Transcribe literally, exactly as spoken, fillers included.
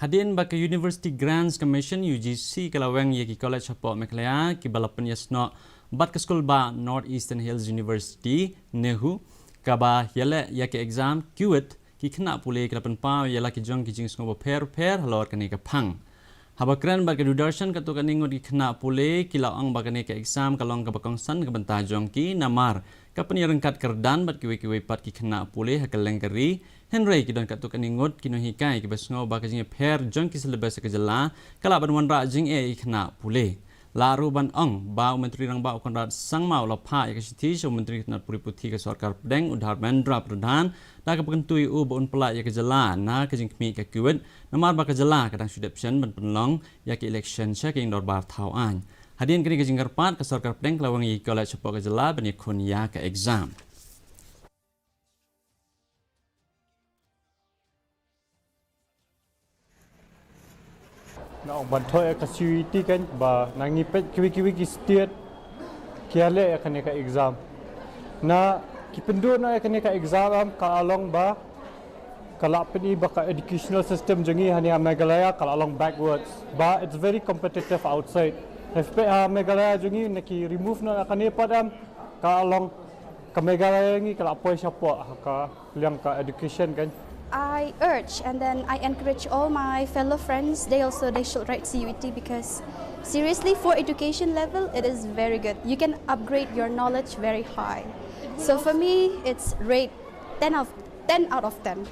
Hadien ba ka University Grants Commission, U G C, ka la weng ïa ki college hapoh Meghalaya kiba la pynïasnoh bad ka skul bah North Eastern Hills University, NEHU, kaba ïaleh ïa ka exam CUET, ki khynnah pule ki la pynpaw ïa la ki jong ki jingsngew bapher bapher halor kane ka phang. Haba kren bad ka Doordarshan katto katne ngut ki khynnah pule ki la ong ba kane ka exam ka long kaba kongsan ka bynta jong ki namar ka pynïaryngkat kyrdan bad kiwei kiwei pat ki khynnah pule ha kylleng ka ri. Hynrei ki don katto katne ngut ki nonghikai kiba sngew ba ka jingïapher jong ki syllabus ha ka jylla ka lah ban wanrah jingeh ïa ki khynnah pule. Lah ruh ban ong ba u Myntri Rangbah u Conrad Sangma u la phah ïa ka shithi sha u Myntri ka tnat pule puthi ka Sorkar Pdeng, u Dharmendra Pradhan, da kaba kyntu ïa u ba un pynlah ïa ka jylla na ka jingkhmih ka CUET namar ba ka jylla ka dang shu dep shen ban pynlong ïa ka election sha ka ïing dorbar thaw aiñ. Hadien kane ka jingkyrpad, ka Sorkar Pdeng ka la weng ïa ki college hapoh ka jylla ban ïakhun ïa ka exam. Na ong ban thoh ïa ka CUET kan ba na ngi peit kiwei kiwei ki state ki ïaleh ïa kane ka exam. Na ki pynduh noh ïa kane ka exam em ka la long ba ka la pyni ba ka educational system jong ngi hangne ha Meghalaya ka la long backwards. Ba it's very competitive outside. Hynrei peit ha Meghalaya jong ngi na ki remove noh ïa kane pat em ka la long ka Meghalaya ngi ka la poi shapoh ha ka liang ka education kan. I urge and then I encourage all my fellow friends, they also, they should write CUET because seriously, for education level, it is very good. You can upgrade your knowledge very high. So for me, it's rate ten of, ten out of ten.